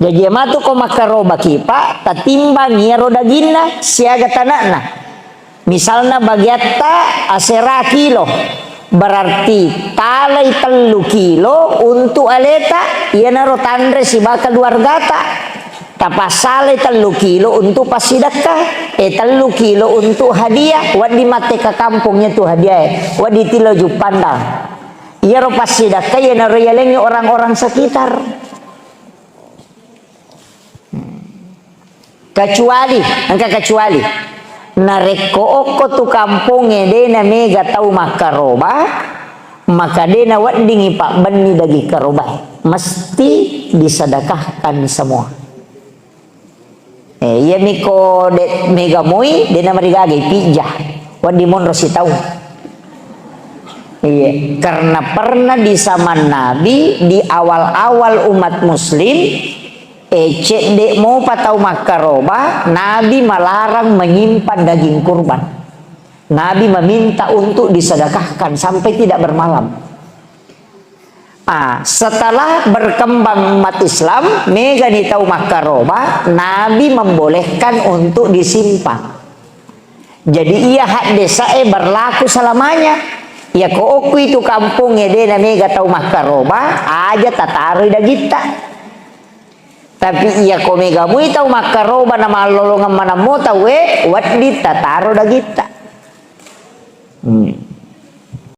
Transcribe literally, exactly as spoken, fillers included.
Jaji, iya matu ko makkarobaki, Pak, tatimbang iyaro daginna siaga tana'na. Misalna, bagiatta asera kilo, berarti talai tellu kilo untuk aleta, iyanaro tanre sibawa keluargata. Tapassalai tellu kilo untuk passidekka, e, tellu kilo untuk hadiah, wedding matteka kampong iyatu hadiah e, wedding tilo Juppandang. Iyaro passidekka iyanaro yalengngi orang-orang sekitar. Kecuali, engka kecuali. Narekko okko tu kampongnge de namega tau makkaroba, maka de naweddingi pabbenni daging karobae. Mesti disedekahkan semua. Eh, iyami ko de mega moi, de namarigaga ipijja. Wedding monro sitau. Iya, karena pernah di zaman Nabi, di awal-awal umat Muslim, eh, cedde mopa tau makkaroba, Nabi melarang menyimpan daging kurban. Nabi meminta untuk disedekahkan sampai tidak bermalam. Ah, setelah berkembang umat Islam, megani tau makkaroba, Nabi membolehkan untuk disimpan. Jadi, iya haddesae berlaku selamanya. Iya ko okko itu kampongnge de namega tau makkaroba, aja tataroi dagitta. Tapi iya ko mega mui tau makkaroba na mallolongeng manammo tauwe, wedding tataro dagitta. Hmm.